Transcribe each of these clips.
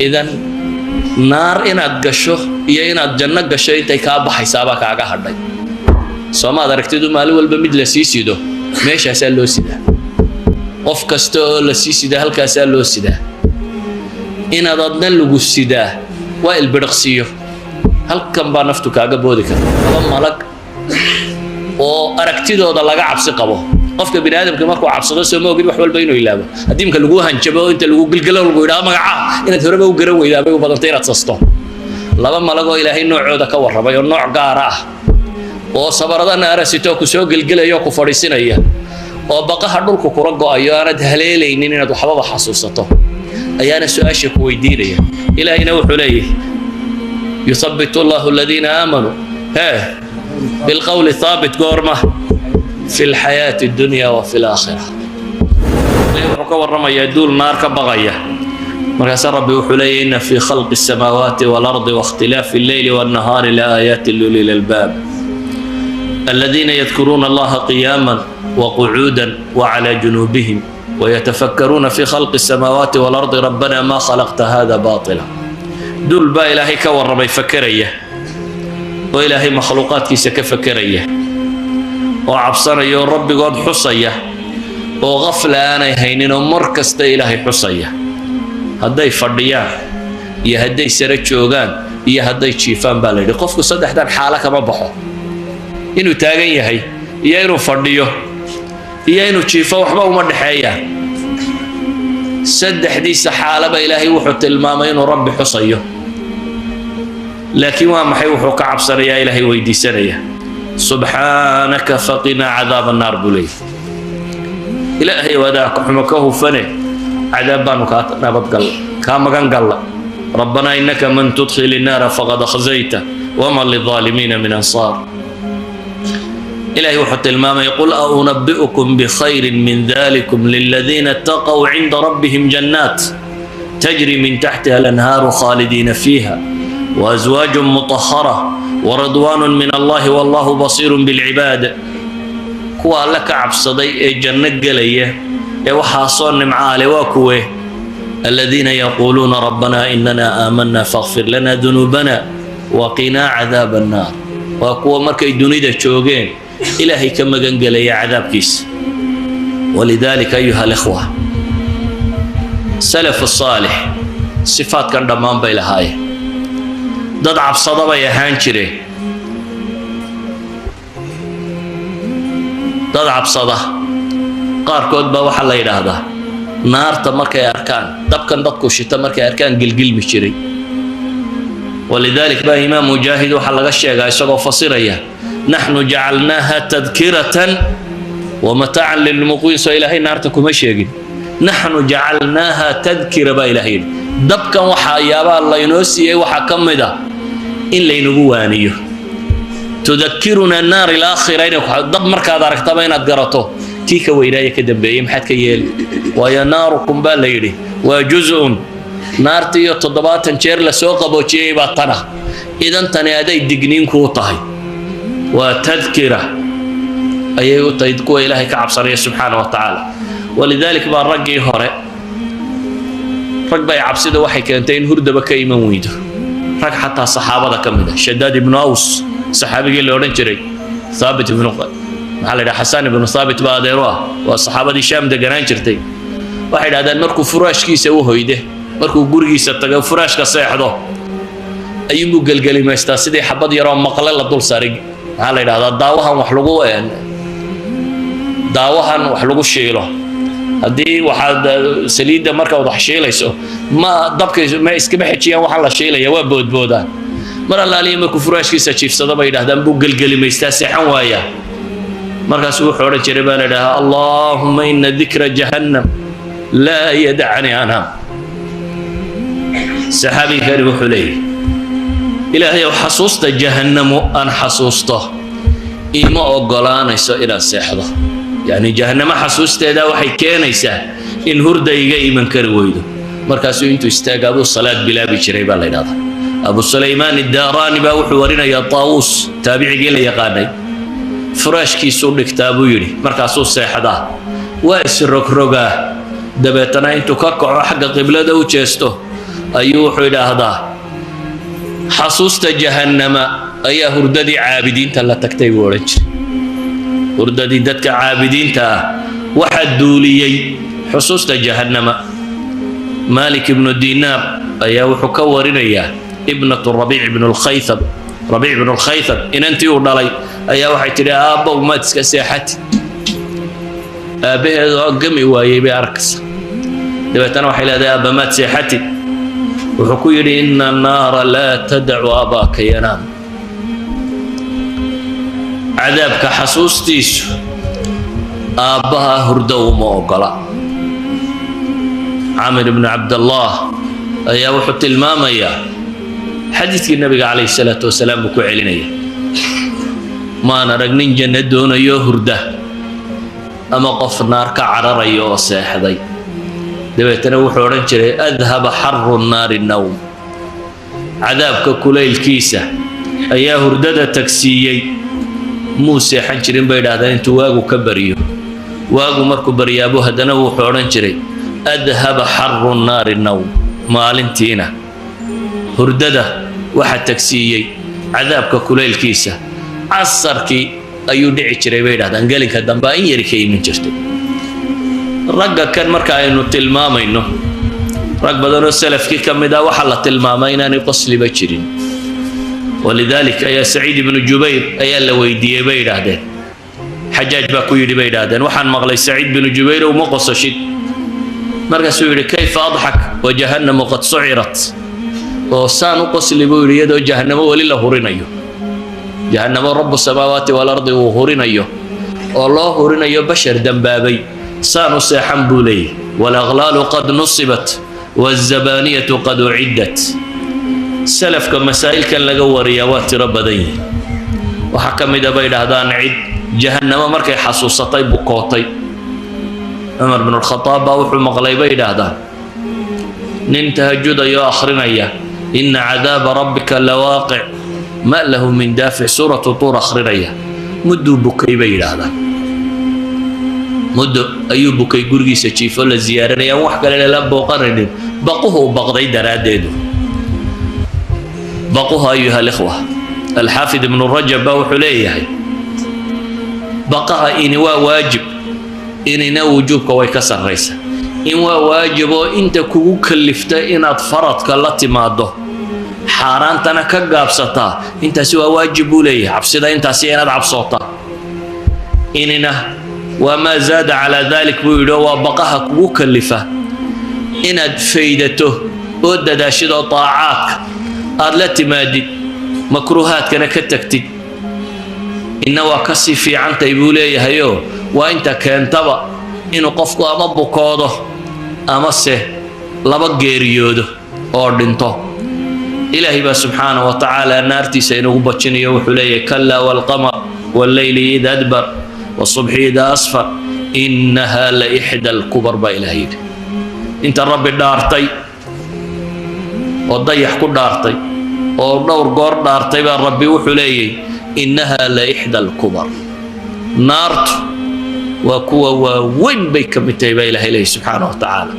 Idan naar inaad gasho iyo inaad janno gasho intay kaa baxaysaabaa kaaga hadhay. Soomaad aragtidu maalin walba mid la sii sido, meeshaasaa loo sidaa. Qof kasta oo la sii sidaa halkaasaa loo sidaa. Inaad adna lagu sidaa waa ilbiriqsiyo, halkan baa naftu kaaga boodi karta. Laba malag oo aragtidooda laga cabsi qabo. Qofka bini aadamka markuu cabsado, soo ma ogid wax walba inuu ilaabo? Haddii imka lagu hanjabo oo inta lagu gilgilo lagu yidhaho magacaa, inaad horeba u garan weydaa bay u badantay, inaad sasto. Laba malag oo Ilaahay noocooda ka warramay oo nooc gaara ah oo sabarada naara sitoo ku soo gelgelaya oo ku fadhiisinaya oo baqaha dhulku kula go'ayo, aanad haleelaynin inaad waxbaba xasuusato, ayaana su-aasha ku weydiinaya. Ilaahayna wuxuu leeyahay: يثبت الله الذين آمنوا hee بالقول الثابت. Goorma? في الحياة الدنيا وفي الآخرة. Wuxuu ka warramayaa duul naar ka baqaya. Markaasaa Rabbi wuxuu leeyahy: إن في خلق السماوات والأرض واختلاف الليل والنهار لآيات لأولي الألباب الذين يذكرون الله قياما وقعودا وعلى جنوبهم ويتفكرون في خلق السماوات والأرض ربنا ما خلقت هذا باطلا. Duul baa Ilaahay ka warramay fakeraya oo Ilaahay makhluuqaadkiisa ka fakeraya oo cabsanaya oo Rabbigood xusaya oo qafla aanay haynin oo mar kasta Ilaahay xusaya, hadday fadhiyaan iyo hadday sare joogaan iyo hadday jiifaan baa la yidhi. Qofku saddexdan xaalo kama baxo: inuu taagan yahay iyo inuu fadhiyo iyo inuu jiifo, waxba uma dhexeeyaan. Saddexdiisa xaalaba Ilaahay wuxuu tilmaamay inuu Rabbi xusayo. Laakiin waa maxay wuxuu ka cabsanayaa, Ilaahay weydiisanaya? سبحانك فقنا عذاب النار buu leeyahy. Ilaahay wadaa xumo ka hufane, cadaab baanu kaa nabadgalla, kaa magan galla. ربنا إنك من تدخل النار فقد أخزيته وما للظالمين من أنصار. Ilaahay wuxuu tilmaamay: قل أأنبئكم بخير من ذلكم للذين اتقوا عند ربهم جنات تجري من تحتها الأنهار خالدين فيها وأزواج مطهرة ورضوان من الله والله بصير بالعباد. Kuwa Alle ka cabsaday ee janno gelaya ee waxaasoo nimcaale waa kuwe? الذين يقولون ربنا إننا آمنا فاغفر لنا ذنوبنا وقنا عذاب النار. Waa kuwa markay dunida joogeen Ilaahay ka magan gelaya cadaabkiisa. ولذلك أيها الإخوة, سلف الصالح sifaadkan dhammaan bay lahaayeen. Dad cabsada bay ahaan jireen, dad cabsada. Qaarkood baa waxaa la yidhaahdaa naarta markay arkaan, dabkan dadku shita markay arkaan, gilgilmi jiray. ولذلك baa Imaam Mujaahid waxaa laga sheegaa isagoo fasiraya نحن جعلناها تذكرة ومتاعا للمقوين. Soo Ilaahay naarta kuma sheegin نحن جعلناها تذكرة baa Ilahay yidhi. Dabkan waxaa yaabaa laynoo siiyey waxaa ka mid a in laynagu waaniyo, تذكرنا النار الآخرة. Inay dab markaad aragtaba inaad garato kii ka weynaaya ka dambeeyey, maxaad ka yeeli? Waayo ناركم baa la yidhi waa juzun, naarta iyo 70 jeer lasoo qaboojiyey baa tana. Idan tani aday digniin kuu tahay, waa تذكرة ayay u tahay kuwa Ilaahay ka cabsanaya subxaana wa tacaala. ولذلك baa raggii hore, rag bay cabsida waxay keentay in hurdaba ka iman weydo. Rag xataa saxaabada ka mid ah, Shadaad ibnu Aws saxaabigii la odhan jiray, Thaabit ibnu, maxaa la yidhaha, Xasaan ibnu Thaabit baa adeero ah, waa saxaabadii Shaam deganaan jirtay. Waxay idhahdeen markuu furaashkiisa u hoyde, markuu gurigiisa tago, furaashka seexdo, ayuunbuu gelgelimaystaa sidii xabad yaroo maqle la dul saaray. Maxaa la yidhahdaa, daawahan wax lagu shiilo, haddii waxaad saliidda markaad wax shiilayso, ma dabka ma iskama xejiyaan, waxaan la shiilaya waa boodboodaan. Mar allaaliya markuu furaashkiisa jiifsado, bay yidhahdaan, buu gelgelimaystaa, seexan waayaa. Markaasuu wuxuu odhan jiray, baa la idhahaa: اللهم إن ذكر جهنم لا يدعني أنام. Saxaabigani wuxuu leeyahy: Ilaahay ow, xasuusta jahannamo aan xasuusto ima oggolaanayso inaan seexdo. Yacni jahannamo xasuusteeda waxay keenaysaa in hurda iga iman kari weydo. Markaasuu intuu istaagaa buu salaad bilaabi jiray, baa la yidhahdaa. Abu Sulaymaan Iddaaraani baa wuxuu warinayaa Taawuus, taabicigii la yaqaanay, furaashkiisuu dhigtaa buu yidhi, markaasuu seexdaa, waa isrogrogaa, dabeetana intuu ka kaco xagga qiblada u jeesto. Ayuu wuxuu idhaahdaa, xasuusta jahannama ayaa hurdadii caabidiinta la tagtay, buu odhan jiray. Hurdadii dadka caabidiinta ah waxaa duuliyey xusuusta jahannama. Malik ibnu Dinaar ayaa wuxuu ka warinayaa ibnatu Rabiic ibnu Lkhaythab. Rabiic ibnu Lkhaythab inantii uu dhalay ayaa waxay tidhi, "Aabbow, maad iska seexati?" Aabbaheed oo gami waayey bay arkaysa. Dabeetana waxay leedahay, "Aabba, maad seexatid?" Wuxuu ku yidhi, "Ina annaara laa tadacu abaaka yanaam." Cadaabka xasuustiisu aabbaha hurdo uma ogola. Camir ibnu Cabdallaah ayaa wuxuu tilmaamayaa xadiidkii Nabiga calayhi salaatu wasalaam buu ku celinaya: "Maan arag nin janno doonayo hurda ama qof naar ka cararaya oo seexday." Dabeetana wuxuu odhan jiray, "Adhaba xaru nnaari nawm." Cadaabka kulaylkiisa ayaa hurdada tagsiiyey. Muu seexan jirin, bay idhahdeen, intuu waagu ka baryo. Waagu markuu baryaabo, haddana wuxuu odhan jiray, "Adhaba xaru nnaari nawm." Maalintiina hurdada waxa tagsiiyey cadaabka kulaylkiisa. Casarkii ayuu dhici jiray, bay idhahdaan. Gelinka dambe in yari ka iman jirtay. Ragga kan marka aynu tilmaamayno, rag badanoo salafkii ka mid ah waxaa la tilmaamay inaanay qosliba jirin. Walidalik ayaa Saciid ibnu Jubayr ayaa la weydiiyey, bay idhaahdeen. Xajaaj baa ku yidhi, bay idhaahdeen, "Waxaan maqlay, Saciid binu Jubayr, uma qosashid." Markaasuu yidhi, "Kayfa adxak wa jahannamu qad sucirat?" Oo saan u qosli, buu yidhi, iyadoo jahannamo weli la hurinayo, jahannamo rabu samaawaati walardi uu hurinayo oo loo hurinayo bashar dembaabay, saan u seexan, buu leeyahy. Walaqlaalu qad nusibat wazabaaniyatu qad uciddat. Salafka masaa'ilkan laga wariyaa waa tiro badan yihin. Waxaa ka mid a, bay idhaahdaan, cid jahannamo markay xasuusatay bukootay. Cumar bin Alkhadaab baa wuxuu maqlay, bay idhaahdaan, nin tahajudayoo akhrinaya, "Ina cadaaba rabbika lawaaqic, ma lahu min daafic," suuratu Tuur akhrinaya. Mudduu bukay, bay yidhaahdaan. Muddo ayuu bukay, gurigiisa jiifo, la ziyaaranaya, aan wax kale lala booqanaynin, baquhu baqday daraaddeedu. Baquhu, ayuha alikhwa, Alxaafid Ibnu Rajab baa wuxuu leeyahay, baqaha ini waa waajib, inina wujuubka way ka sarraysa. In waa waajib oo inta kugu kalifta inaad faradka la timaado, xaaraantana ka gaabsataa, intaasi waa waajib, buu leeyahay. Cabsida intaasi inaad cabsootaa. Inina waa maa zaada calaa dalik, buu yidhi, oo waa baqaha kugu kalifa inaad faydato oo dadaashid oo daacaadka aad la timaadid, makruuhaadkana ka tagtid. Inna waa kasii fiicantahay, buu leeyahayoo waa inta keentaba inuu qofku ama bukoodo amase laba geeriyoodo oo dhinto. Ilaahay baa subxaana wa tacaala naartiisa inugu bajinayo. Wuxuu leeyahay, "Kalaa waalqamar walleyli ida adbar wasubxi ida asfar innaha la ixda alkubar," baa Ilaah yidhi. Inta Rabbi dhaartay oo dayax ku dhaartay oo dhowr goor dhaartay baa Rabbi wuxuu leeyahy, "Innaha la ixda alkubar." Naartu waa kuwa waaweyn bay ka mid tahay, baa Ilahay leeyahy subxaana wa tacaala.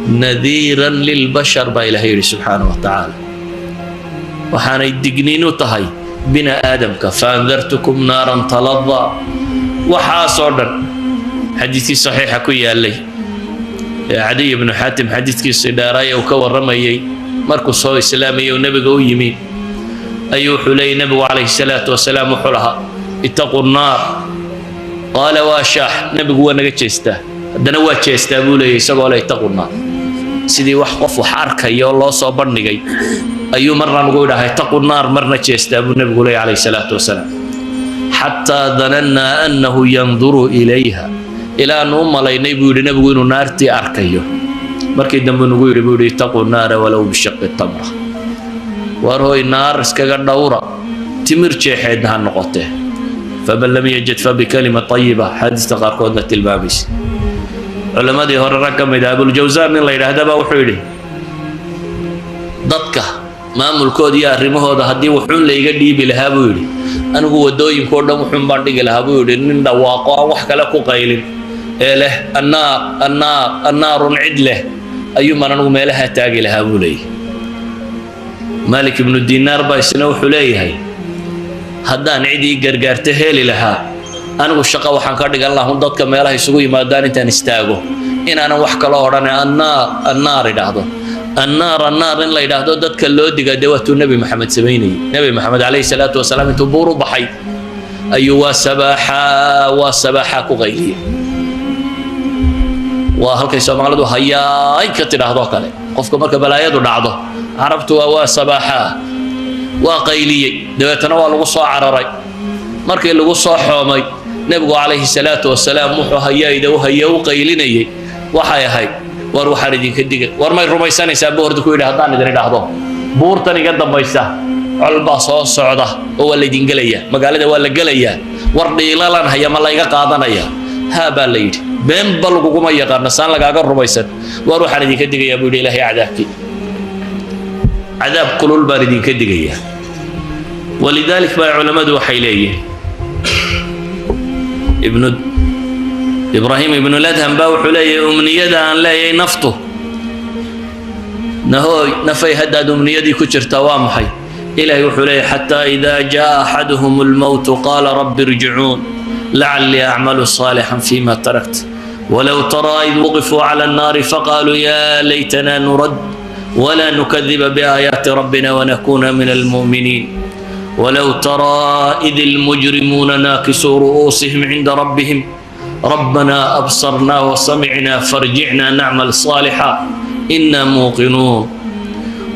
"Nadiiran lilbashar," baa Ilahay yidhi subxaana wa tacaala. Waxaanay digniin u tahay bini aadamka. "Faandartukum naaran taladaa." Waxaasoo dhan xadiidkii saxiixa ku yaallay ee Cadiy ibnu Xaatim, xadiidkiisii dheeraay uu ka warramayey markuu soo islaamayay uu Nebiga u yimi, ayuu wuxuu leeyay, Nebigu calayhi salaatu wasalaam wuxuu lahaa, "Ittaqu nnaar." Qaala, "Waa shaax." Nebigu waa naga jeestaa, haddana waa jeestaa, buu leeyay, isagoo le "Ittaqu nnaar," sidii wax qof wax arkaya oo loo soo bandhigay ayuu marna nagu idhaha "Ittaqu nnaar," marna jeestaa, buu Nebigu leeyay calayhi salaatu wasalaam. "Xataa danannaa annahu yanduru ilayha," ilaa aanu u malaynay, buu yidhi, Nebigu inuu naartii arkayo. Markii dambe nagu yidhi, buu yidhi, "Ittaquu naara walow bishaqi tamra." Waar hoy, naar iskaga dhowra, timir jeexeedna ha noqotee. "Faman lam yajid fabikalima tayiba," xaadiista qaarkoodna tilmaamaysa. Culammadii hore rag ka mid ah, Abuljawsaan nin la yidhaahda, baa wuxuu yidhi, "Dadka maamulkooda iyo arrimahooda haddii wuxuun layga dhiibi lahaa," buu yidhi, "anigu waddooyinkao dhan wuxuun baan dhigi lahaa," buu yidhi, "nin dhawaaqo aan wax kale ku qaylin ee leh 'Annaar, annaar, annaarun,' cid leh." Ayuumaan anigu meelahaa taagi lahaa, buu leeyahy. Malik Ibnu Dinaar baa isna wuxuu leeyahay, haddaan cid ii gargaarto heli lahaa, anigu shaqo waxaan ka dhigan lahaa dadka meelaha isugu yimaadaan intaan istaago inaanan wax kalo odhane "annaar, annaar" idhaahdo, "annaar, annaar" in la yidhaahdo, dadka loo digaa. Dee waatuu Nebi Maxamed samaynayay. Nebi Maxamed calayhi salaatu wasalaam intuu buur u baxay ayuu "waa sabaaxaa, waa sabaaxaa" ku qayliyey. Waa halkay Soomaalidu "hayaay" ka tidhaahdo kale qofka marka balaayadu dhacdo. Carabtu waa "sabaaxaa". Waa qayliyey, dabeetana waa lagu soo cararay. Markii lagu soo xoomay, nebigu calayhi salaatu wasalaam wuxuu hayaayda u haye u qaylinayay waxay ahayd, "War waxaan idinka digay, war may rumaysanaysaa?" buu horta ku yidhi. "Haddaan idin idhaahdo buurtan iga dambaysa col baa soo socda oo waa laydin gelayaa, magaalada waa la gelayaa, war dhiilalan haya ma layga qaadanaya?" "Haa," baa la yidhi, "beenba laguguma yaqaano, saan lagaaga rumaysan." "War waxaan idinka digayaa," buu yidhi, "Ilaahay cadaabkii, cadaab kulul baan idinka digayaa." Walidaalik baa culammadu waxay leeyihiin, Ibnu Ibraahim Ibnuladham baa wuxuu leeyahay, umniyada aan leeyahay naftu nahooy nafay haddaad umniyadii ku jirtaa waa maxay? Ilahay wuxuu leeyahay, "Xataa idaa jaa axaduhum almowtu qaala rabbi irjicuun lacallii acmalu saalixan fima tarakt. Walow taraa id wuqifuu cala annaari faqaaluu yaa laytana nurad wla nukadiba biaayaati rabbina wanakuuna min almu'miniin. Walow taraa id almujrimuuna naakisuu ru'uusihim cinda rabbihim rabbana absarna wasamicna farjicna nacmal saalixa ina muuqinuun.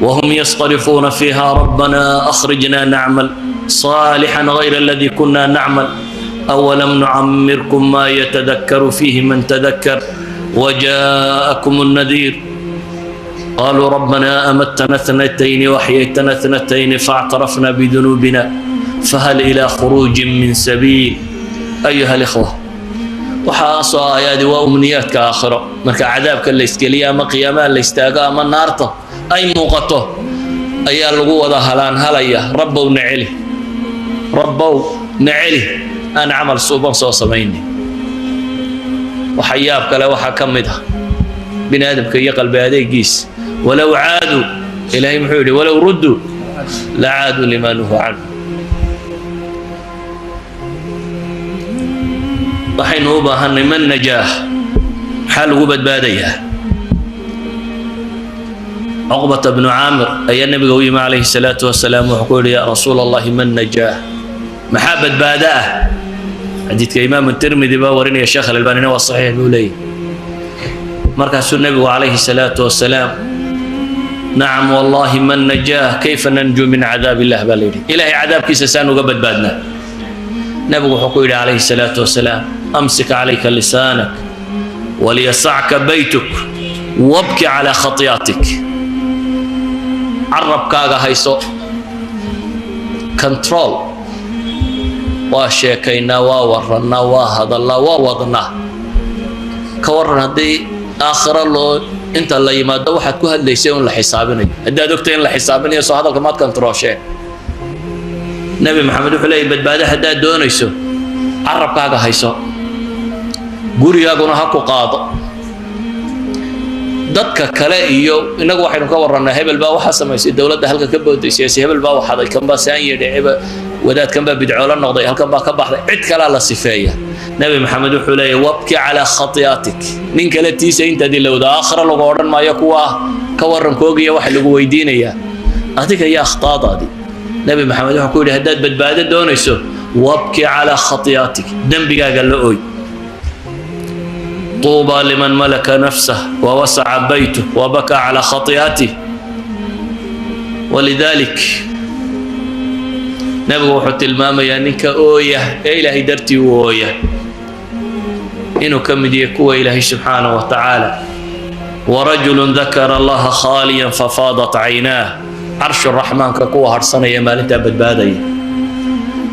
Wahum yastarikuuna fiiha rabbana akhrijna nacmal صaalixا غayr aladi kuna nacmal awalam nucamirkum ma yatadakaru fiihi man tadakar wajaءakum الnadiir. Qaluu rabbana amatna اثنتين وأحييتنا اثنتين فاعترفنا بذنوبنا فهل إلى خروج من سبيل." أيها الإخوة، waxaasoo aayaadi waa umniyaadka aakhiro. Marka cadaabka la iskeliya ama qiyaamaha la istaago ama naarta ay muuqato ayaa lagu wada halaan halaya, "Rabbow na celi, Rabbow na celi, aan camal suuban soo samaynin." Waxa yaab kale waxaa ka mid ah bini aadamka iyo qalbi adeegiis. Walow caaduu, Ilaahay muxuu yidhi? "Walow rudduu lacaaduu limaa nuhuu canhu." Waxaynu u baahanay man najaah. Maxaa lagu badbaadayaa? Cuqbata bnu Caamir ayaa nabiga u yimi calayhi salaatu wasalaam. Wuxuu ku yidhi, "Yaa Rasuul Allahi, man najaah? Maxaa badbaado ah?" Xadiidka Imaamu Tirmidi baa warinaya, Sheekh Alalbaanina waa saxiix buu leeyahy. Markaasuu nebigu calayhi salaatu wasalaam, "Nacam wallahi, man najaah? Kayfa nanjuu min cadaab illah?" baa la yidhi. Ilaahay cadaabkiisa saan uga badbaadnaa? Nebigu wuxuu ku yidhi calayhi salaatu wasalaam, "Amsik calayka lisaanak waliyasacka baytuk wabki calaa khati'atik." Carabkaaga hayso, control. Waa sheekaynaa, waa warannaa, waa hadallaa, waa wadnaa. Ka warran haddii aakhiro loo inta la yimaado waxaad ku hadlaysay un la xisaabinayo? Haddaad ogtay in la xisaabinayo, soo hadalka maad controlsheen? Nebi Maxamed wuxuu leeyahy, badbaado haddaad doonayso, carabkaaga hayso, gurigaaguna ha ku qaado. Dadka kale iyo innagu waxaynu ka warrannaa, hebel baa waxaa samaysay, dowladda halka ka booday, siyaasi hebel baa waxaday, kan baa saan yidhi, wadaadkan baa bidcoolo noqday, halkan baa ka baxday, cid kalaa la sifeeya. Nebi Maxamed wuxuu leeyahy, "Wabki calaa khati'atik." Nin kale tiisa intaad ilowda, aakhira lagu odhan maayo kuwa ka warrankoogiya, waxa lagu weydiinayaa adiga iyo akhtaadaadii. Nebi Maxamed wuxuu ku yidhi, haddaad badbaado doonayso, "Wabki calaa khati'atik." Dembigaaga la ooy. طوبى لمن ملك نفسه ووسع بيته وبكى على خطيئته. ولذلك nabigu wuxuu tilmaamayaa ninka ooya ee Ilaahay dartii u ooya inuu ka mid yahay kuwa Ilaahay subxaanaه wa tacaala, "ورجل ذكر الله خاليا ففاضت عيناه." Carshu raxmaanka kuwa harhsanaya maalintaa badbaadaya.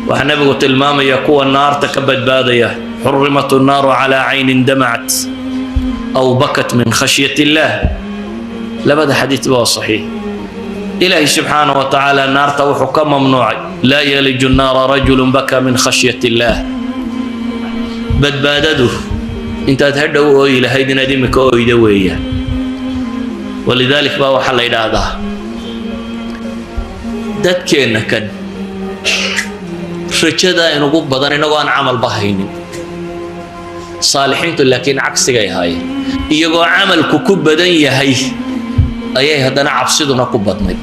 Waxaa nabigu tilmaamaya kuwa naarta ka badbaadaya, "حرمت النار على عين دمعت أو بكت من خشية الله." Labada xadiidba waa saxiix. Ilaahay subxaanaه wa tacaala naarta wuxuu ka mamnuucay, "لا يلج النار رجل بكى من خشية الله." Badbaadadu intaad hadhow ooyi lahayd inaad imika oyda weeyaan. Walidalik baa waxaa la yidhaahdaa dadkeenna kan rajadaa inugu badan inagoo aan camalba haynin. Saalixiintu laakiin cagsigay ahaayeen. Iyagoo camalku ku badan yahay ayay haddana cabsiduna ku badnayd.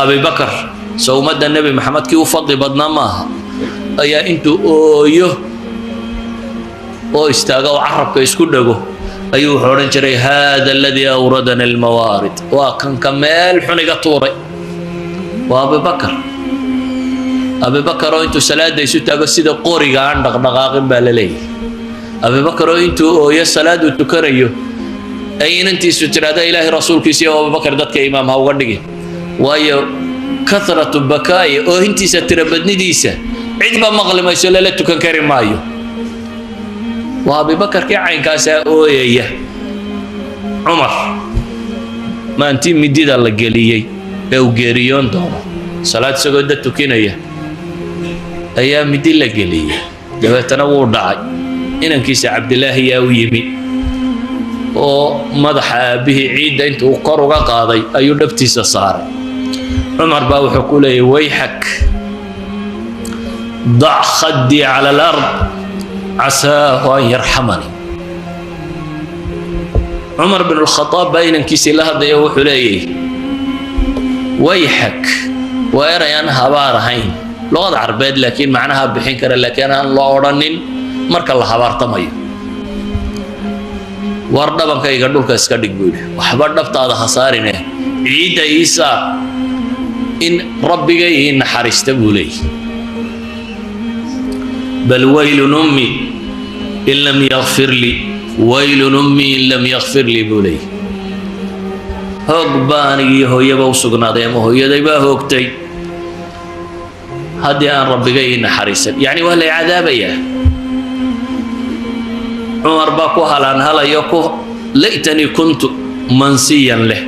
Abibakar, soo ummadda Nebi Maxamed kii u fadli badnaa maaha, ayaa intuu ooyo oo istaaga oo carabka isku dhago ayuu wuxuu odhan jiray: "Hada aladii awradana almawaarid." Waa kanka meel xun iga tuuray. Waa Abibakar. Abibakar oo intuu salaada isu taago sida qoriga aan dhaqdhaqaaqin baa la leeyahay. Abibakar oo intuu ooyo salaaduu tukanayo ay inantiisu tidhahda: "Ilaahay rasuulkiisa iyo Abubakar dadka imaam ha uga dhigin, waayo kathratu bakaa'i, oohintiisa tirabadnidiisa, cidba maqli mayso, lala tukan kari maayo." Waa Abibakarkii caynkaasaa ooyaya. Cumar, maantii midida la geliyey ee uu geeriyoon doono, salaad isagoo dad tukinaya ayaa midi la geliyey, dabeetana wuu dhacay. Inankiisa Cabdilaahi yaa u yimi oo madaxa aabbihii ciidda intuu kor uga qaaday ayuu dhabtiisa saaray. Cumar baa wuxuu ku leeyay: "Wayxak, dac khaddii cala alard, casaahu an yarxamani." Cumar bin Lkhadaab baa inankiisii la hadlaya, wuxuu leeyay "wayxak". Waa eray aan habaar ahayn luqada Carbeed, laakiin macnaha bixin kara, laakiin aan la odhanin marka la habaartamayo. "War dhabankayga dhulka iska dhig," buu yidhi. "Waxba dhabtaada ha saarine, ciidda ii saar in rabbigay ii naxariista," buu leeyahy. "Bal waylun ummi in lam yakfir lii, waylun ummi in lam yakfir lii," buu leeyahy. "Hoog baa anigii hooyaba u sugnaaday, ama hooyaday baa hoogtay, haddii aan rabbigay ii naxariisan." Yacni waa lay cadaabayaa. Cumar baa ku halaanhalayo ku "laytanii kuntu mansiyan" leh,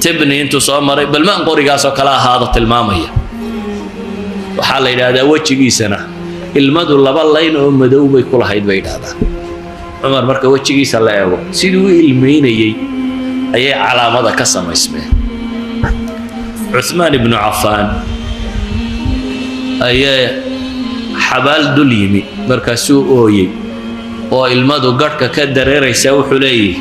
tibni intuu soo maray bal maan qorigaasoo kale ahaado tilmaamaya. Waxaa la yidhaahdaa wejigiisana ilmadu laba layn oo madow bay ku lahayd, bay yidhahdaan. Cumar marka wejigiisa la eego, sidii u ilmaynayey ayay calaamada ka samaysmeen. Cuthmaan ibnu Cafaan ayaa xabaal dul yimi, markaasuu ooyey oo ilmadu gadhka ka dareeraysaa. Wuxuu leeyahy: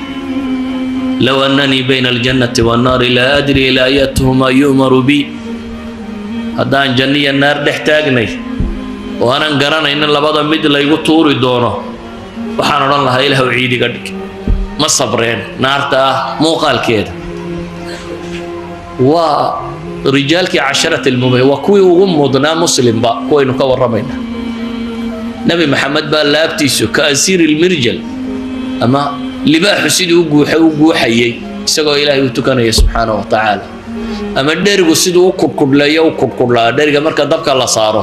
"Low annanii bayna aljannati wannaari, laa adri ilaa ayatuhumaa yu'maru bi." Haddaan janno iyo naar dhex taagnay oo aanan garanaynin labada mid laygu tuuri doono, waxaan odhan lahaa: "Ilaahu ciidiga dhig." Ma sabreen naarta ah muuqaalkeeda. Waa rijaalkii casharat almubashiriin, waa kuwii ugu mudnaa Muslimba kuwaynu ka warramaynaa. Nebi Maxamed baa laabtiisu ka asiiri lmirjal ama libaaxu sidii u guuxa u guuxayay isagoo Ilaahay u tukanaya subxaanahu wa tacaala, ama dherigu siduu u kudhkudhleeyo u kudhkudhlaa. Dheriga marka dabka la saaro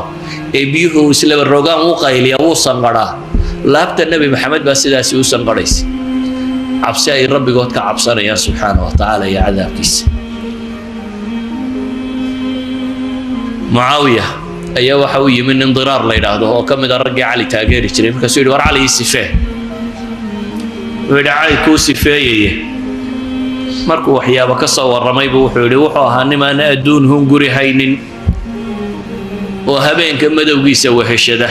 ee biyuhu islaba rogaan, wuu qayliyaa, wuu sanqadhaa. Laabta Nebi Maxamed baa sidaasi u sanqadhaysa, cabsi ay rabbigood ka cabsanayaan subxaanahu wa tacaala iyo cadaabkiisa. Mucaawiya ayaa waxa uu yimi nin Diraar la yidhaahdo oo ka mid a raggii Cali taageeri jiray. Markaasuu yidhi: "War Cali ii sifee." Wuxuu yidhi: "Cali kuu sifeeyaye." Markuu waxyaabo ka soo warramay buu wuxuu yidhi: "Wuxuu ahaa nimaan adduun hunguri haynin oo habeenka madowgiisa weheshada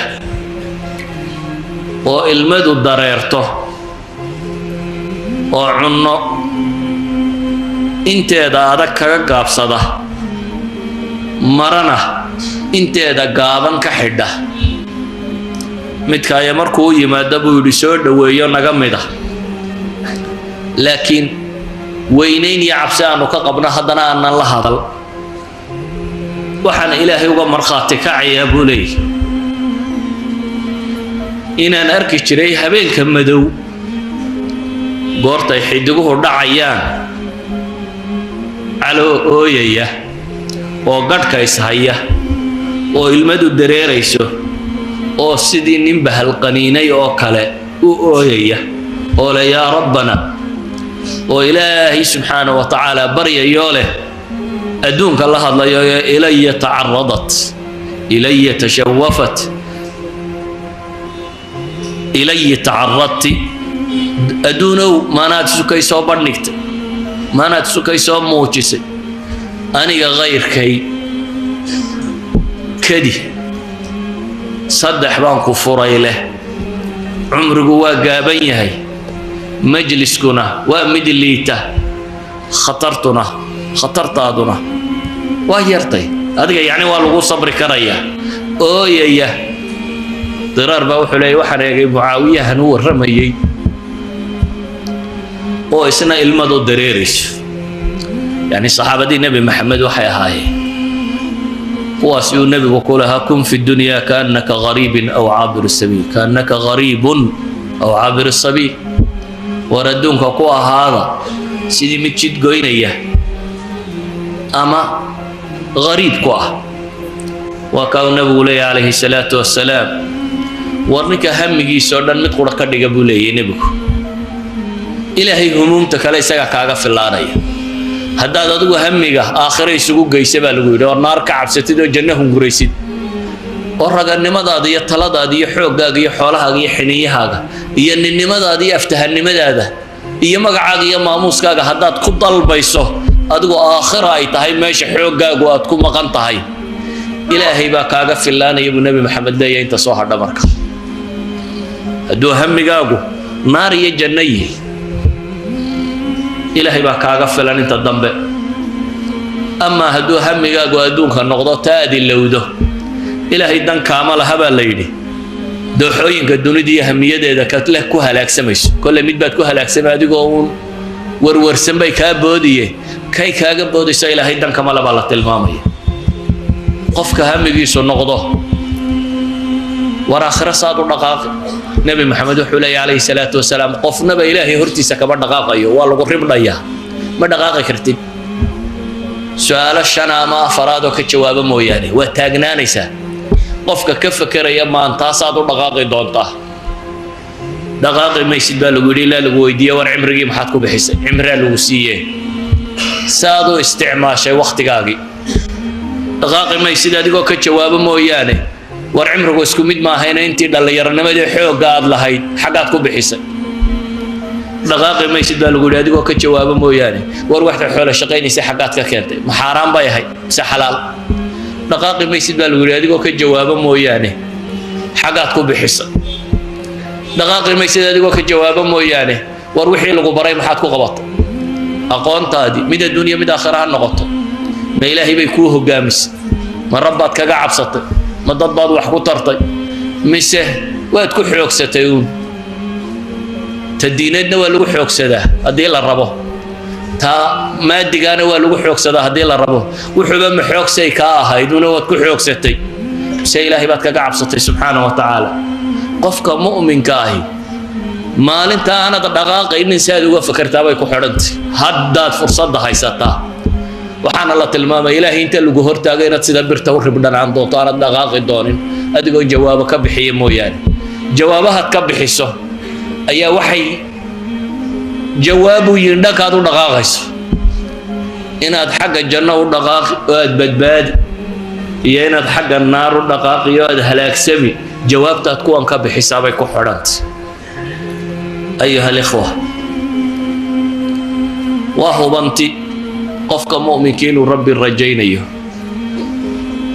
oo ilmadu dareerto oo cunno inteeda adag kaga gaabsada, marana inteeda gaaban ka xidha. Midkaaya markuu u yimaado," buu yidhi, "soo dhoweeyo naga mida, laakiin weynayn iyo cabsi aanu ka qabno haddana aanan la hadal. Waxaan Ilaahay uga markhaati kacayaa," buu leeyahy, "inaan arki jiray habeenka madow goortay xidiguhu dhacayaan caloo ooyaya oo gadhka ishaya oo ilmadu dareerayso oo sidii nin bahalqaniinay oo kale u ooyaya oo leh 'Yaa Rabbana', oo Ilaahay subxaana wa tacaala baryayoo leh, adduunka la hadlayo ee ilaya tacaradat, ilaya tashawafat, ilaya tacaradti, adduunow maanaad sukay soo bandhigtay." Maanaad sukay soo muujisay aniga kayrkay? Kadi saddex baan ku furay leh. Cumrigu waa gaaban yahay, majliskuna waa mid liita, khatartuna, khatartaaduna waa yartay adiga, yacni waa lagu sabri karayaa. Ooyaya Diraar baa wuxuu leeyay, waxaan eegay Mucaawiyahan u warramayey oo isna ilmadu dareerayso. Yacni saxaabadii Nebi Maxamed waxay ahaayeen kuwaas uu nebigu ku lahaa: "كن في الدنيا كأنك غريب أو عابر سبيل، كأنك غريب أو عابر سبيل." War adduunka ku ahaada sidii mid jid goynaya ama gariib ku ah. Waa kaa uu nebigu leeyahy calayhi salaatu wasalaam: war ninka hamigiisa oo dhan mid qura ka dhiga, buu leeyahy nebigu, Ilaahay humuumta kale isagaa kaaga fillaanaya. Haddaad adigu hamiga aakhiro isugu geysa, baa lagu yidhi, oo naar ka cabsatid oo janno hunguraysid, oo raganimadaada iyo taladaada iyo xooggaaga iyo xoolahaaga iyo xiniyahaaga iyo ninnimadaada iyo aftahanimadaada iyo magacaaga iyo maamuuskaaga haddaad ku dalbayso adigu aakhira ay tahay meesha xooggaagu aad ku maqan tahay, Ilaahay baa kaaga fillaanaya, buu Nebi Maxamed leeyahay, inta soo hadha. Marka hadduu hamigaagu naar iyo janno yihi, Ilaahay baa kaaga filan inta dambe. Amaa hadduu hamigaagu adduunka noqdo, taa aad ilowdo, Ilaahay dan kaama laha, baa la yidhi. Dooxooyinka dunida iyo hamiyadeeda kaleh ku halaagsamayso, kolle mid baad ku halaagsamay, adigoo uun warwarsan bay kaa boodiye, kay kaaga boodayso Ilaahay dan kama le, baa la tilmaamaya. Qofka hamigiisu noqdo war aakhiro saad u dhaqaaqi, Nebi Maxamed wuxuu leeyahy calayhi salaatu wasalaam: qofnaba Ilaahay hortiisa kama dhaqaaqayo, waa lagu ribdhayaa, ma dhaqaaqi kartid su-aalo shan ama afaraad oo ka jawaabo mooyaane, waa taagnaanaysaa. Qofka ka fekeraya maantaasaad u dhaqaaqi doontaa, dhaqaaqi maysid, baa lagu yidhi, ilaa lagu weydiiye: war cimrigii maxaad ku bixisay? Cimraa lagu siiyee, saad u isticmaashay wakhtigaagii? Dhaqaaqi maysid adigoo ka jawaabo mooyaane. War cimrigu isku mid maahayna, intii dhallinyaronimadii xoogga aad lahayd xaggaad ku bixisay? Dhaqaaqi maysid, baa lagu yidhi, adigoo ka jawaabo mooyaane. War waxda xoolo shaqaynaysa xaggaad ka keentay? Ma xaaraan bay ahayd mise xalaal? Dhaqaaqi maysid, baa lagu yidhi, adigoo ka jawaabo mooyaane. Xaggaad ku bixisay? Dhaqaaqi maysid adigoo ka jawaabo mooyaane. War wixii lagu baray maxaad ku qabatay? Aqoontaadii, mid adduunya mid aakhira ha noqoto, ma Ilaahay bay kuu hogaamisay? Ma rabbaad kaga cabsatay? Ma dad baad wax ku tartay, mise waad ku xoogsatay uun? Ta diineedna waa lagu xoogsadaa haddii la rabo, taa maadigaana waa lagu xoogsadaa haddii la rabo. Wuxuuba ma xoogsay kaa ahayd una waad ku xoogsatay, mise Ilaahay baad kaga cabsatay subxaana wa tacaala? Qofka mu'minka ahi maalinta aanad dhaqaaqaynin si aad uga fakertaa bay ku xidhantay. Haddaad fursadda haysataa, waxaana la tilmaamaya Ilaahay inta lagu hortaago inaad sida birta u ribdhanaan doonto, aanad dhaqaaqi doonin adigoo jawaabo ka bixiya mooyaane. Jawaabahaad ka bixiso ayaa waxay jawaabu yihin dhankaad u dhaqaaqayso, inaad xagga janno u dhaqaaqi oo aad badbaadi iyo inaad xagga naar u dhaqaaqi oo aad halaagsami. Jawaabtaad kuwan ka bixisaa bay ku xidhantay. أيها الإخوة, waa hubanti qofka mu'minka inuu Rabbi rajaynayo,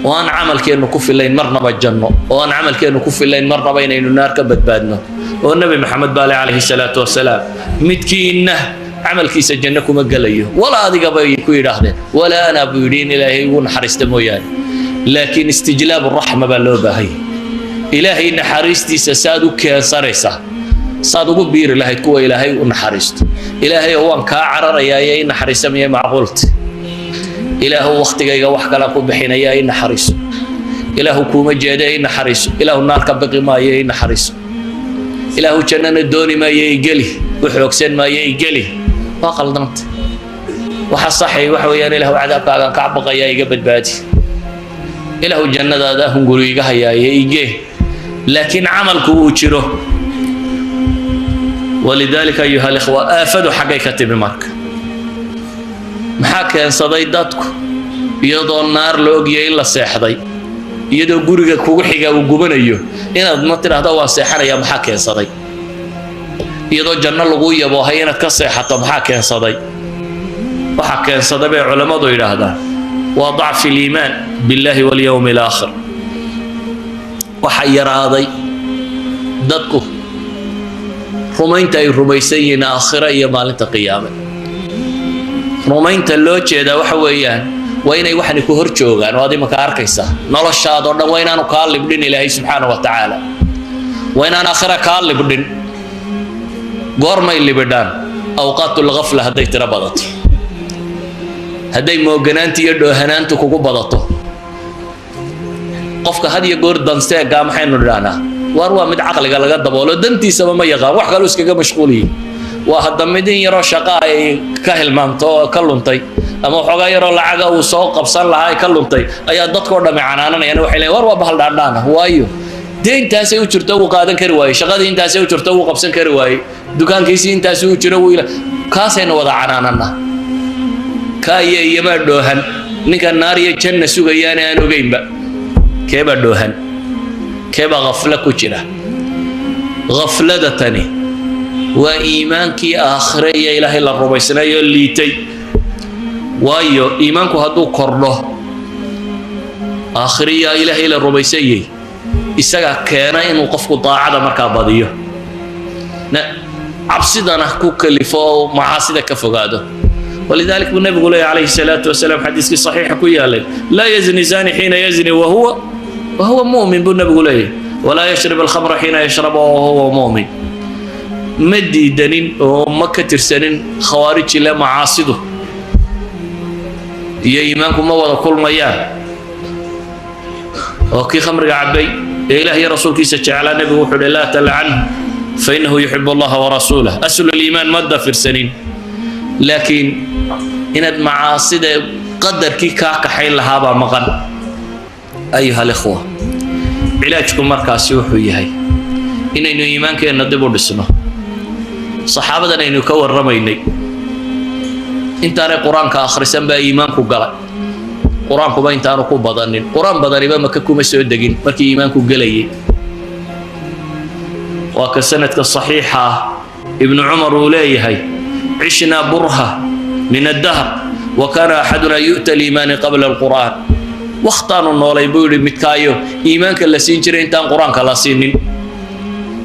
oo aan camalkeennu ku filayn marnaba janno, oo aan camalkeennu ku filayn marnaba inaynu naar ka badbaadno, oo Nebi Maxamed baale calayhi salaatu wasalaam: midkiinna camalkiisa janno kuma gelayo, walaa adiga, bay ku yidhaahdeen, walaa anaa, buu yidhi, in Ilaahay ugu naxariista mooyaane. Laakiin استجلاب الرحمة baa loo baahanya. Ilaahay naxariistiisa saad u keensanaysaa, saad ugu biiri lahayd kuwa Ilaahay u naxariisto? Ilaahay oo waan kaa cararayaa iyo i naxariisa miye macquulta? Ilaahu wakhtigayga wax kalaan ku bixinayaa, i naxariiso. Ilaahu kuuma jeeda, i naxariiso. Ilaahu naar ka baqi maayo, i naxariiso. Ilaahu jannana dooni maayo, i geli, u xoogsan maayo, i geli, waa qaldanta. Waxa saxay waxa weeyaan: Ilaahu cadaabkaagaan kaa baqayaa, iga badbaadi. Ilaahu jannadaada hunguri iga hayaaye, igee. Laakiin camalku uu jiro. ولذلك أيها الإخوة, aafadu xaggay ka timi? Marka maxaa keensaday dadku iyadoo naar la ogyahay in la seexday, iyadoo guriga kugu xiga uu gubanayo, inaad ma tidhaahdo waan seexanaya? Maxaa keensaday iyadoo janno lagu yaboohay inaad ka seexato? Maxaa keensaday? Waxaa keensada bay culammadu yidhaahdaan waa ضعف الإيمان بالله واليوم الآخر. Waxa yaraaday dadku rumaynta ay rumaysan yihiin aakhiro iyo maalinta qiyaame. Rumaynta loo jeedaa waxa weeyaan waa inay waxani ku hor joogaan oo aad imaka arkaysaa noloshaadoo dhan. Waa inaanu kaa libdhin Ilaahay subxaana wa tacaala, waa inaan aakhira kaa libdhin. Goormay libidhaan? أوقات الغفلة hadday tiro badato, hadday mooganaanta iyo dhoohanaantu kugu badato. Qofka had iyo goor danseegaa maxaynu idhahnaa? Waar waa mid caqliga laga daboolo, dantiisaba ma yaqaan, wax kaluu iskaga mashquuliyi. Waa hadda mid in yaroo shaqa ay ka hilmaamto oo ka luntay, ama waxoogaa yaroo lacaga uu soo qabsan lahaa ay ka luntay, ayaa dadkoo dhamme canaananayaan. Waxay leeyiin, war waa bahal dhaandhaan ah. Waayo, dee intaasay u jirto wuu qaadan kari waayey, shaqadii intaasay u jirto wuu qabsan kari waayey, dukaankiisii intaasi u jiro wuu ila. Kaasaynu wada canaananaa. Kaa iyo iyamaa dhoohan? Ninka naar iyo janna sugayaana aan ogeynba, keebaa dhoohan? Keebaa khafla ku jira? Khaflada tani waa iimaankii aakhire iyo Ilaahay la rumaysnaayoo liitay. Waayo, iimaanku hadduu kordho, aakhire iyo Ilaahay la rumaysanyay, isagaa keena inuu qofku daacada markaa badiyo, cabsidana ku kalifo oo macaasida ka fogaado. ولذلك buu nabigu leeyahy عليه الصلاة والسلام, xadiiskii saxiixa ku yaalay, لا يزني الزاني حين يزني وهو مؤمن buu nabigu leeyahy, ولا يشرب الخمر حين يشرب وهو مؤمن. Ma diidanin oo ma ka tirsanin khawaarij ile macaasidu iyo iimaanku ma wada kulmayaan. Oo kii khamriga cabbay ee Ilaah iyo rasuulkiisa jeclaa, nebigu wuxuu uhi, لا تلعنه فإنه يحب الله ورسوله. أصل الإيمان ma dafirsanin, laakiin inaad macaasida qadarkii kaa kaxayn lahaabaa maqan. أيها الإخوة, cilaajku markaasi wuxuu yahay inaynu iimaankeenna dib u dhisno. Saxaabadan aynu ka warramaynay, intaanay Qur-aanka akhrisan baa iimaanku galay. Qur-aankuba intaanu ku badanin, Qur-aan badaniba Maka kuma soo degin markii iimaanku gelayay. Waa ka sanadka saxiixa ah Ibnu Cumar uu leeyahay, عشنا برهة من الدهر وكان أحدنا يؤتى الإيمان قبل القرآن. Wakhtaanu noolay, buu yidhi, midkaayo iimaanka la siin jiray intaan Qur-aanka la siinin.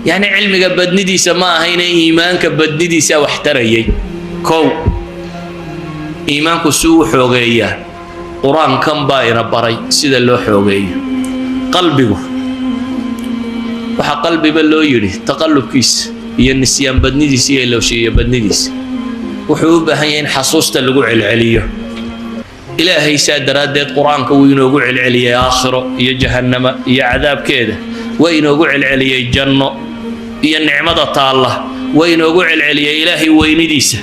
Yacni cilmiga badnidiisa ma ahayne, iimaanka badnidiisa wax tarayay. Kow, iimaanku si uu xoogeeyaa, Qur-aankan baa ina baray sida loo xoogeeyo qalbigu. Waxaa qalbiba loo yidhi taqallubkiisa iyo nisyaan badnidiisa iyo ilowshiiyo badnidiisa. Wuxuu u baahan yahay in xasuusta lagu celceliyo Ilaahay. Saa daraaddeed Qur-aanka wuu inoogu celceliyey aakhiro iyo jahannama iyo cadaabkeeda, waa inoogu celceliyey janno iyo nicmada taalla, waa inoogu celceliyey Ilaahay weynidiisa.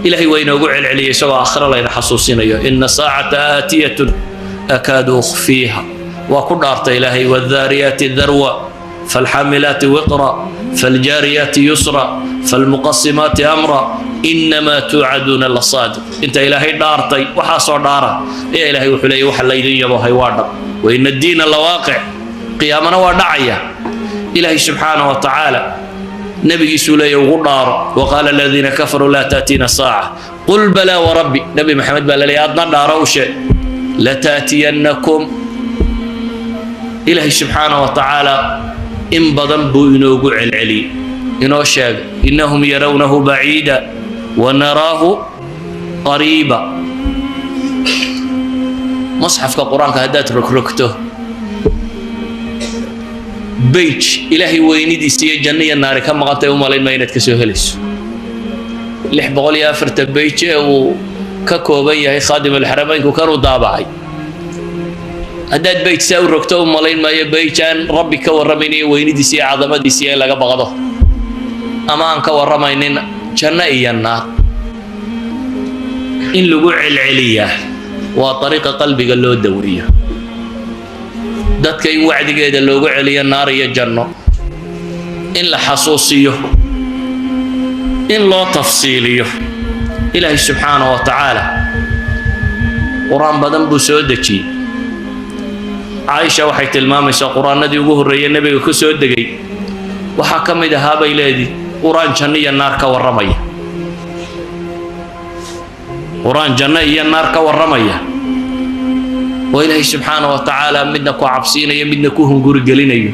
Ilaahay waa inoogu celceliyey isagoo aakhiro layna xasuusinayo. إن الساعة آتية أكاد أخفيها, waa ku dhaartay Ilaahay. والذاريات ذروا فالحاملات وقرا فالجاريات يسرا فالمقسمات أمرا إنما توعدون لصادق. Inta Ilaahay dhaartay, waxaasoo dhaara ayaa Ilaahay wuxuu leeyay, waxa laydin yabohay waa dhab. وإن الدين لواقع, qiyaamana waa dhacaya. Ilaahay subxaana wa tacaala nabigiisuu leeya ugu dhaaro, وقال الذين كفروا لا تأتينا الساعة قل بلى وربي. Nabi Maxamed baa laleeyahy, adna dhaaro, u sheeg, لتأتينكم. Ilaahay subxaana wa tacaala in badan buu inoogu celceliyey, inoo sheegay, إنهم يرونه بعيدا ونراه قريبا. Musxafka Qur-aanka haddaad rogrogto, page Ilaahay weynidiisa iyo janno iyo naari ka maqantay u malayn maa inaad ka soo helayso. 640 page ee uu ka kooban yahay Khaadim Alxarameynku kanuu daabacay, haddaad page saa u rogto, u malayn maayo page aan Rabbi ka warramaynin iyo weynidiisa iyo cadamadiisa iyo in laga baqdo, ama aan ka warramaynin janno iyo naar. In lagu celceliyaa waa ariiqa qalbiga loo daweeyo. Dadka in wacdigeeda loogu celiyo naar iyo janno, in la xasuusiyo, in loo tafsiiliyo. Ilaahay subxaana wa tacaala Qur-aan badan buu soo dejiyey. Caaisha waxay tilmaamaysaa Qur-aanadii ugu horreeyey nebiga ku soo degay waxaa ka mid ahaa, bay leedii, Qur-aan janno iyo naar ka warramaya. Qur-aan janno iyo naar ka warramaya oo Ilaahay subxaana wa tacaala midna ku cabsiinayo, midna ku hunguri gelinayo.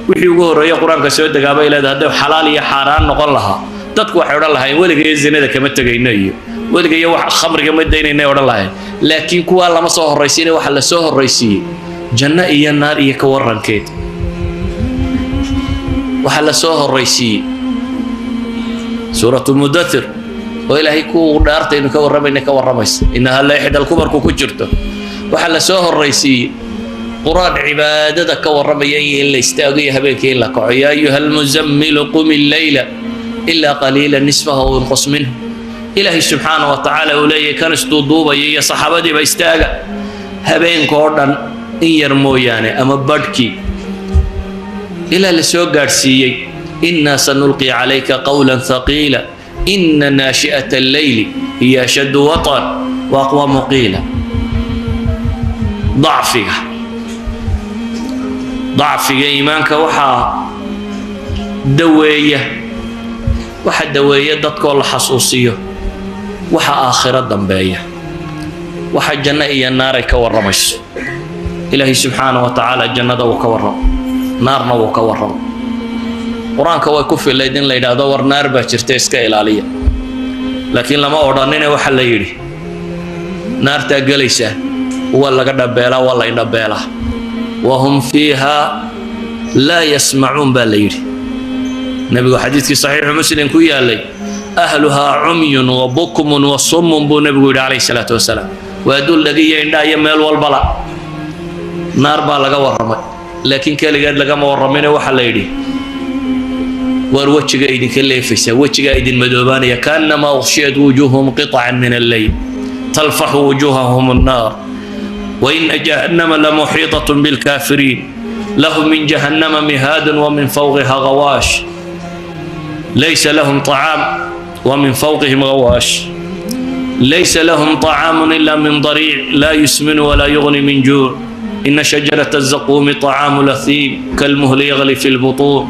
Wixii ugu horreeya Qur-aanka soo degaabay leedahay, hadday xalaal iyo xaaraan noqon lahaa, dadku waxay odhan lahayn weligayo zinada kama tegayno iyo weligayo wax khamriga ma daynaynay odhan lahayn. Laakiin kuwaa lama soo horraysiinay. Waxa la soo horraysiiyey janno iyo naar iyo ka warrankeed. Waxaa la soo horraysiiyey Suuratu Mudathir oo Ilaahay ku dhaartaynu ka warramayna ka warramaysa, إنها لإحدى الكبر ku jirto. Waxaa la soo horraysiiyey Qur-aan cibaadada ka warramaya iyo in la istaago iyo habeenkii in la kaco: يا أيها المزمل قم الليل إلا قليلا نصفه أو انقص منه. Ilaahay subxaana wa tacaala uu leeyahay kan isduuduubaya iyo saxaabadiiba, istaaga habeenka oo dhan in yar mooyaane ama badhkii, ilaa la soo gaadhsiiyey إنا سنلقي عليك قولا ثقيلا إن ناشئة الليل هي أشد وطئا وأقوم قيلا. Dacfiga iimaanka waxaa daweeya, waxa daweeya dadkoo la xasuusiyo waxa aakhiro dambeeya, waxa janno iyo naaray ka warramayso. Ilaahay subxaana wa tacaala jannada wuu ka warramo, naarna wuu ka warramo. Qur-aanka way ku filayd in la yidhaahdo war naar baa jirta, iska ilaaliya, laakiin lama odhanine. Waxa la yidhi naartaa gelaysaa waa laga dhabeelaa, waa la indhabeelaa. وهم فيها لا يسمعون baa la yidhi. Nebigu xadiidkii Saxiixu Muslim ku yaalay, أهلها عمي وبكم وصم buu nebigu yidhi calayhi salaatu wasalaam. Waa dul dhagiyo indhaa iyo meel walbala. Naar baa laga warramay, laakiin keligeed lagama warramine. Waxaa la yidhi waar wejiga idinka leefaysaa, wejigaa idin madoobaanaya: كأنما أغشيت وجوههم قطعا من الليل تلفح وجوههم النار وإن جهنم لمحيطة بالكافرين لهم من جهنم مهاد ومن فوقها غواش ليس لهم طعام ومن فوقهم غواش ليس لهم طعام إلا من ضريع لا يسمن ولا يغني من جوع إن شجرة الزقوم طعام الأثيم كالمهل يغلي في البطون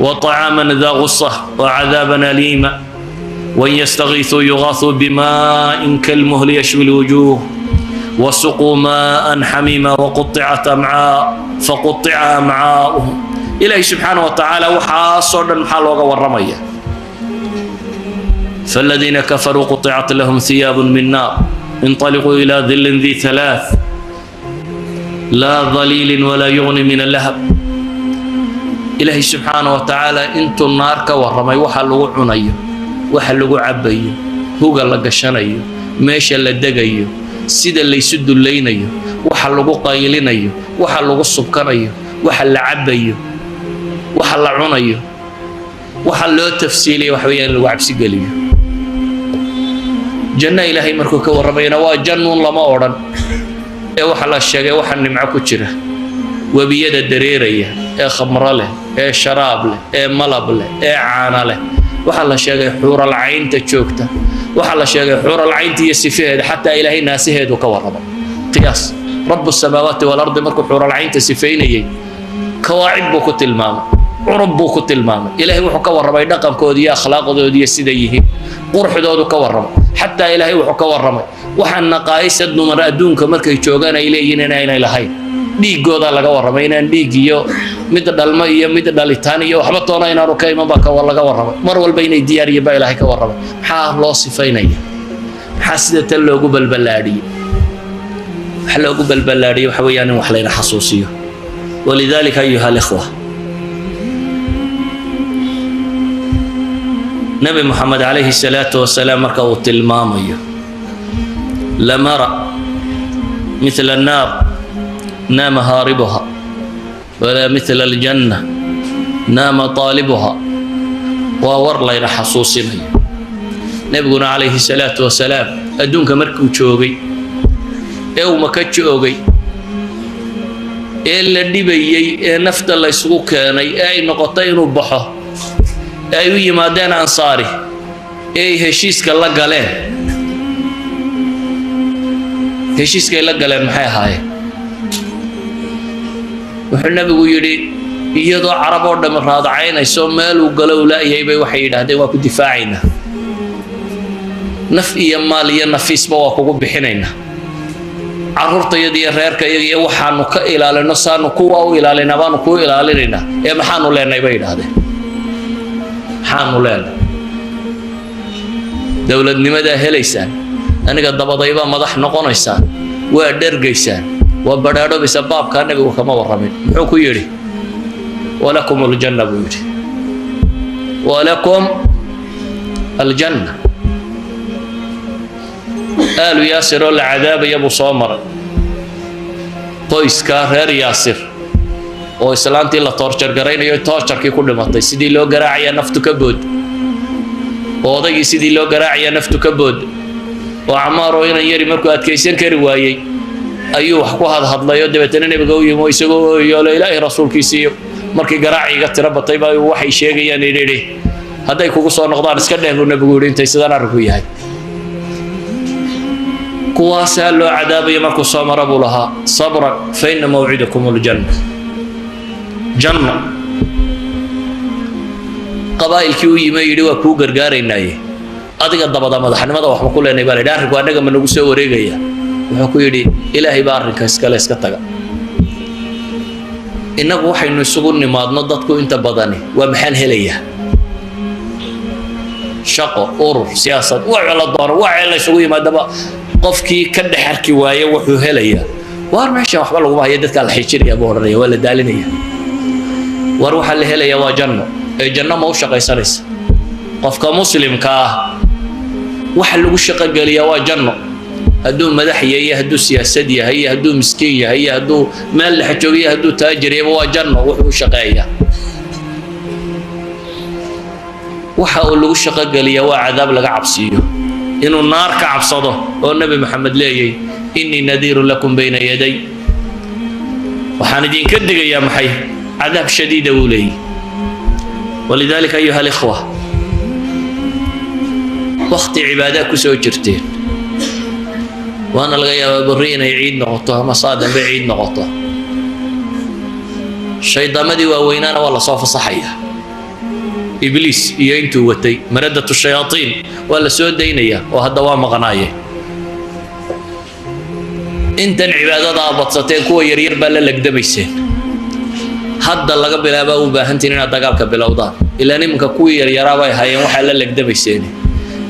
وطعاما ذا غصة وعذابا أليما وإن يستغيثوا يغاثوا بماء كالمهل يشوي الوجوه وسقوا ماء حميما وقطعت أمعاء فقطع أمعاؤهم. إلهي سبحانه وتعالى waxaasoo dhan maxaa looga warramaya? فالذين كفروا قطعت لهم ثياب من نار انطلقوا إلى ظل ذي ثلاث لا ظليل ولا يغني من اللهب. Ilaahay subxaana wa tacaala intuu naar ka warramay, waxa lagu cunayo, waxa lagu cabbayo, huga la gashanayo, meesha la degayo, sida laysu dullaynayo, waxa lagu qaylinayo, waxa lagu subkanayo, waxa la cabbayo, waxa la cunayo, waxa loo tafsiilaya waxa weeyaan in lagu cabsigeliyo. Janno Ilaahay markuu ka warramayna, waa jannuun lama odhan ee waxa la sheegay waxa nimco ku jira, webiyada dareeraya ee khamro leh, ee sharaab leh, ee malab leh, ee caana leh. Waxaa la sheegay xuuralcaynta joogta. Waxaa la sheegay xuuralcaynta iyo sifaheeda. Xataa Ilaahay naasiheedu ka warramay. Qiyaas, رب السماوات والأرض markuu xuuralcaynta sifaynayay, kawaacib buu ku tilmaamay, curub buu ku tilmaamay. Ilaahay wuxuu ka warramay dhaqankooda iyo akhlaaqdooda iyo siday yihiin, quruxdoodu ka warramay. Xataa Ilaahay wuxuu ka warramay waxaa naqaa'isa dumar adduunka markay joogaan ay leeyihiin inaynay lahayn. Dhiiggoodaa laga warramay, inaan dhiig iyo mid dhalmo iyo mid dhalitaan iyo waxba toona inaanu ka iman baa laga warramay. Mar walba inay diyaar yihiin baa Ilaahay ka warramay. Maxaa loo sifaynaya? Maxaa sida tan loogu balballaadhiyey? Waxa loogu balballaadhiyey waxa weeyaan in wax layna xasuusiyo. ولذلك أيها الإخوة, Nabi Moxamed calayhi salaatu wasalaam marka uu tilmaamayo لمرأ مثل النار نام هاربها ولا مثل الجنة نام طالبها, waa war layna xasuusinayo. Nebiguna calayhi salaatu wasalaam adduunka markuu joogay ee uu Maka joogay ee la dhibayey ee nafta la isugu keenay ee ay noqotay inuu baxo ee ay u yimaadeen Ansaari ee ay heshiiska la galeen, heshiiskay la galeen maxay ahaayeen? Wuxuu Nebigu yidhi, iyadoo Carab oo dhammi raadacaynayso, meeluu galo u la'yahay bay waxay yidhaahdeen, waa ku difaacaynaa. Naf iyo maal iyo nafiisba waa kugu bixinaynaa. Carruurtayada iyo reerkayaga iyo waxaanu ka ilaalino saanu kuwa u ilaalinaa baanu kuu ilaalinaynaa. Ee maxaanu leenahay, bay yidhaahdeen, maxaanu leenahay? Dowladnimadaa helaysaan, aniga dabadaybaa madax noqonaysaan, waa dhergaysaan, waa badhaadhoobaysaa. Baabkaa Nebigu kama warramin. Muxuu ku yidhi? "ولكم الجنة" buu yidhi. "ولكم الجنة." Aalu Yaasir oo la cadaabaya buu soo maray, qoyskaa reer Yaasir oo islaantii la torture garaynayo, torture-kii ku dhimatay, sidii loo garaacayaa naftu ka bood, oo odaygii sidii loo garaacayaa naftu ka bood, oo Camaar oo inan yari markuu adkaysan kari waayey ayuu wax ku hadhadlay, oo dabeetana Nebiga u yimi oo isagoo ooyoole, Ilaahay rasuulkiisiiyo, markii garaaciga tiro batay baa waxay sheegayaan idhi, "Hadday kugu soo noqdaan iska dheh," buu Nebigu yidhi, intay sidaan arrinku yahay kuwaasaa loo cadaabaya markuu soo mara buu lahaa, "صبرا فإن موعدكم الجنة." Janno. Qabaa'ilkii u yimi yidhi, "Waa kuu gargaaraynaaye, adiga dabada madaxnimada waxba ku leenay," baa la yidhi, "arrinku annaga ma nagu soo wareegaya?" Wuxuu ku yidhi, "Ilaahay baa arrinka iskale, iska taga." Innagu waxaynu isugu nimaadno, dadku inta badani, waa maxaan helayaa? Shaqo, urur, siyaasad, wax la doono, waxa la isugu yimaadaba, qofkii ka dhex arki waaye wuxuu helayaa, waar meesha waxba laguma hayo, dadkaa la xijinaya buu odhanaya, waa la daalinaya. War waxaa la helayaa waa janno. Ee janno ma u shaqaysanaysa? Qofka muslimka ah waxa lagu shaqogeliyaa waa janno. Hadduu madax yahay iyo hadduu siyaasad yahay iyo hadduu miskiin yahay iyo hadduu meel dhex joogo iyo hadduu taajir yahayba, waa janno wuxuu u shaqeeyaa. Waxa uu lagu shaqogeliyaa waa cadaab laga cabsiiyo, inuu naar ka cabsado, oo Nebi Maxamed leeyay, "إني نذير لكم بين يدي," waxaan idinka digayaa maxay? Cadaab shadiida uu leeyay. ولذلك أيها الإخوة, wakti cibaadaa ku soo jirteen, waana laga yaabaa berri inay ciid noqoto ama saa dambe ciid noqoto. Shaydaamadii waaweynaana waa lasoo fasaxaya. Ibliis iyo intuu watay, مردة الشياطين, waa la soo daynaya, oo hadda waa maqnaaye. Intan cibaadadaa badsateen, kuwa yaryar baa la legdamayseen. Hadda laga bilaabaa u baahantiin inaad dagaalka bilowdaan, ilaan iminka kuwii yaryaraa bay hayeen waxaa la legdamayseen.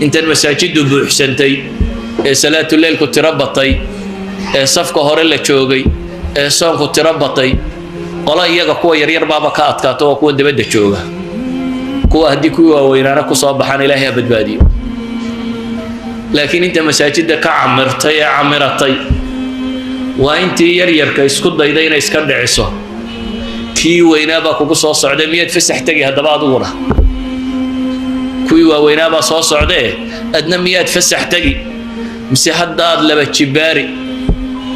Intan masaajiddu buuxsantay, ee salaatuleylku tiro batay, ee safka hore la joogay, ee soonku tiro batay, qolo iyaga kuwa yaryar baaba ka adkaato, waa kuwa dibadda jooga. Kuwa haddii kuwii waaweynaana kusoo baxaan, Ilaahay ha badbaadiyo. Laakiin inta masaajidda ka camirtay ee camiratay waa intii yaryarka isku dayda inay iska dhiciso. Kii weynaa baa kugu soo socday, miyaad fasax tegi haddaba adiguna? Kuwii waaweynaa baa soo socdee, adna miyaad fasax tegi, mise haddaad laba jibaari?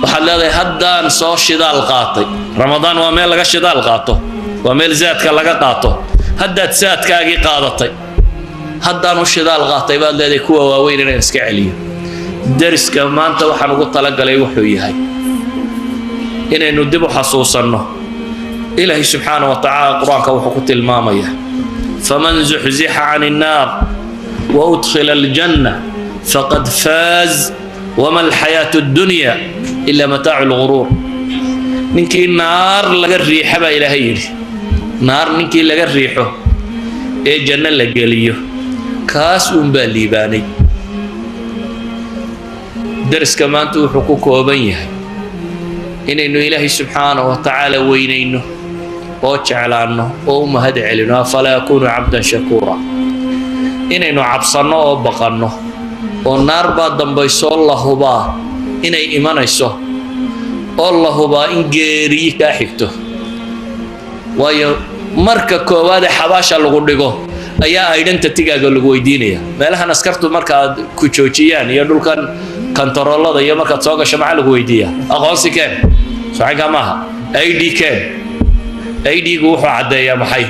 Waxaad leedahay, "Haddaan soo shidaal qaatay." Ramadaan waa meel laga shidaal qaato, waa meel zaadka laga qaato. Haddaad saadkaagii qaadatay, "Haddaan u shidaal qaatay," baad leedahay, kuwa waaweyn inaan iska celiyo. Dariska maanta waxaan ugu talagalay wuxuu yahay inaynu dib u xasuusanno. Ilaahay subxaana wa tacaala Qur-aanka wuxuu ku tilmaamayaa, "فمن زحزح عن النار وأدخل الجنة فقد فاز وما الحياة الدنيا إلا متاع الغرور." Ninkii naar laga riixa, baa Ilaahay yidhi, naar ninkii laga riixo ee janno la geliyo, kaas uunbaa liibaanay. Dariska maanta wuxuu ku kooban yahay inaynu Ilaahay subxaanahu wa tacaala weynayno oo jeclaanno oo u mahad celino. "أفلا أكون عبدا شكورا." Inaynu cabsanno oo baqanno, oo naar baa dambaysoo la hubaa inay imanayso, oo la hubaa in geeriyi kaa xigto, waayo marka koowaad ee xabaasha lagu dhigo ayaa identity-gaaga lagu weydiinaya. Meelahan askartu markaad ku joojiyaan iyo dhulkan kantaroolada iyo markaad soo gasho, maxaa lagu weydiiyaa? "Aqoonsi keen." Socankaa maaha? ID keen. ID-gu wuxuu caddeeyaa maxay?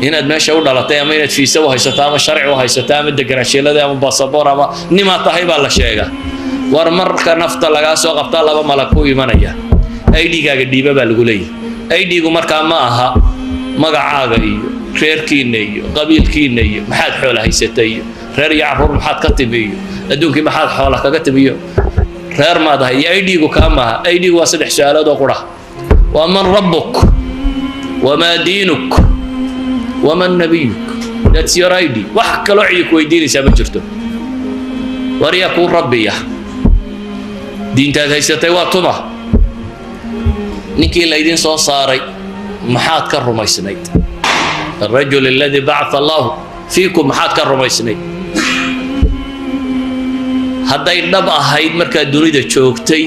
Inaad meesha u dhalatay, ama inaad fiisa u haysato, ama sharci u haysato, ama deganaanshiilada, ama basaboor, ama nimaa tahay baa la sheegaa. War marka nafta lagaa soo qabtaa, laba malag ku imanaya. "ID-gaaga dhiiba," baa lagu leeyahay. ID-gu markaa ma aha magacaaga iyo reerkiinna iyo qabiilkiinna iyo maxaad xoola haysatay iyo Reer iyo carruur maxaad ka timi iyo adduunkii maxaad xoola kaga timi iyo reer maad ahay iyo ID-gu kaa maaha. ID-gu waa saddex su-aalood oo qura: waa من ربك وما دينك ومن نبيك. That's your ID. Wax kaloo cidi ku weydiinaysaa ma jirto. War yaa kuu rabbiya? Diintaad haysatay waa tuma? Ninkii laydin soo saaray maxaad ka rumaysnayd? الرجل الذي بعث الله فيكم maxaad ka rumaysnayd? Hadday dhab ahayd markaad dunida joogtay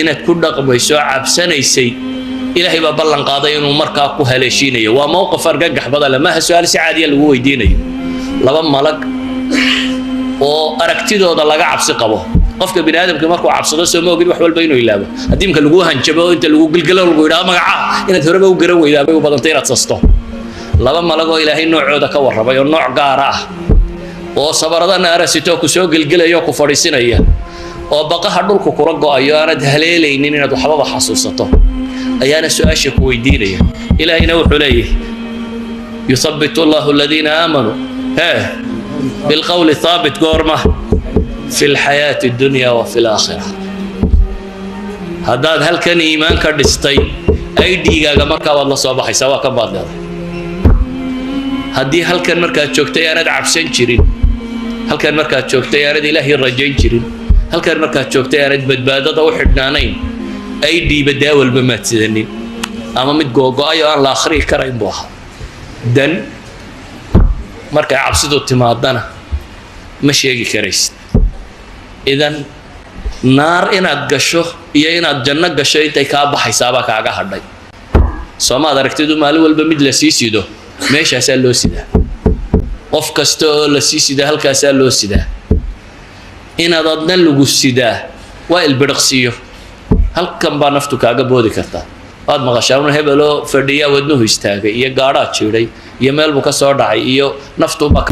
inaad ku dhaqmayso oo cabsanaysay, Ilaahay baa ballan qaaday inuu markaa ku haleeshiinayo. Waa mowqif argagax badan leh. Maaha su-aal si caadiya lagu weydiinayo. Laba malag oo aragtidooda laga cabsi qabo. Qofka bini aadamka markuu cabsado, soo ma ogid wax walba inuu ilaabo? Haddii imka lagu hanjabo oo inta lagu gilgilo lagu yidhaho magacaa, inaad horeba u garan weydaa bay u badantay, inaad sasto. Laba malag oo Ilaahay noocooda ka warramay oo nooc gaara ah oo sabarada naara sitoo ku soo gelgelaya oo ku fadhiisinaya oo baqaha dhulku kula go'ayo, aanad haleelaynin inaad waxbaba xasuusato, ayaana su-aasha ku weydiinaya. Ilaahayna wuxuu leeyahay: يثبت الله الذين آمنوا hee بالقول الثابت. Goorma? في الحياة الدنيا وفي الآخرة. Haddaad halkan iimaan ka dhistay, ID-gaaga markaa waad la soo baxaysaa, waa kan baad leedahay. Haddii halkan markaad joogtay aanad cabsan jirin, halkan markaad joogtay aanad Ilaahay rajayn jirin, halkan markaad joogtay aanad badbaadada u xidhnaanayn, ID-ba daawalba maad sidanin ama mid googo-ay oo aan la akhriyi karayn buu ahaa. Dan markay cabsidu timaadana ma sheegi karaysid. Idan naar inaad gasho iyo inaad janno gasho intay kaa baxaysaabaa kaaga hadhay. Soomaad aragtidu maalin walba mid la sii sido? Meeshaasaa loo sidaa. Qof kasta oo la sii sidaa halkaasaa loo sidaa. Inaad adna lagu sidaa waa ilbiriqsiyo. Halkan baa naftu kaaga boodi kartaa. Waad maqashaa un hebeloo fadhiyaa wadnuhu istaagay iyo gaadhaa jiidhay iyo meel buu ka soo dhacay iyo naftuunbaa.